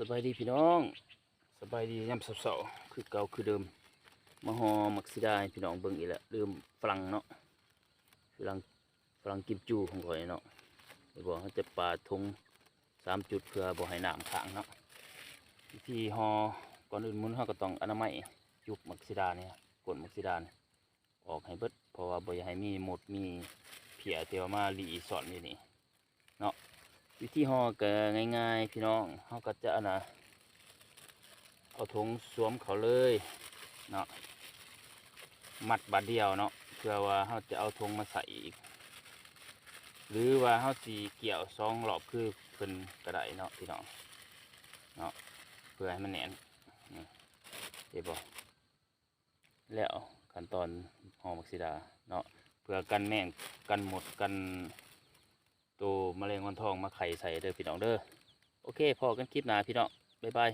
ສະບາຍດີພີ່ນ້ອງ ສະບາຍດີຍາມເຊົ້າໆ ຄືເກົ່າຄືເດີມ ມາຫໍ່ໝາກສີດາໃຫ້ພີ່ນ້ອງເບິ່ງອີກແລ້ວ. ເລີ່ມຝຣັ່ງເນາະ ຝຣັ່ງ ຝຣັ່ງກິມຈູຂອງຂ້ອຍເນາະ. ເຫັນບໍ່ ເຮົາຈະປາຖົງສາມຈຸດ ເພື່ອບໍ່ໃຫ້ນ້ຳຄ້າງເນາະ. ວິທີຫໍ່ ກ່ອນອື່ນໝູນເຮົາກໍຕ້ອງອະນາໄມ ຈຸກໝາກສີດານີ້ ກົ້ນໝາກສີດານີ້ ອອກໃຫ້ເບິດ ເພາະວ່າບໍ່ຢາກໃຫ້ມີມົດມີເພຍທີ່ວ່າມາລີ້ຊ່ອນຢູ່ນີ້ເນາະ. ວິທີຫໍ່ກໍງ່າຍໆ ພີ່ນ້ອງ ເຮົາກໍຈະອັນນ່າ ເອົາຖົງສວມເຂົ້າເລີຍເນາະ ມັດບາດດຽວເນາະ ເພື່ອວ່າເຮົາຈະເອົາຖົງມາໃສ່ອີກ ຫຼືວ່າເຮົາຊິກ່ຽວສອງລອບຄືເພິ່ນກໍໄດ້ເນາະ ພີ່ນ້ອງເນາະ ເພື່ອໃຫ້ມັນແໜ້ນ. ນີ້ ເຫັນບໍ່? ແລ້ວຂັ້ນຕອນຫໍ່ໝາກສີດາເນາະ ເພື່ອກັນແມງ ກັນມົດ ກັນໂຕມະເລັງວັນທອງມາໄຂ່ໃສ່ເດີພີ່ນ້ອງເດີ. ໂອເຄ ພໍ້ກັນຄລິບໜ້າພີ່ນ້ອງ ບາຍບາຍ.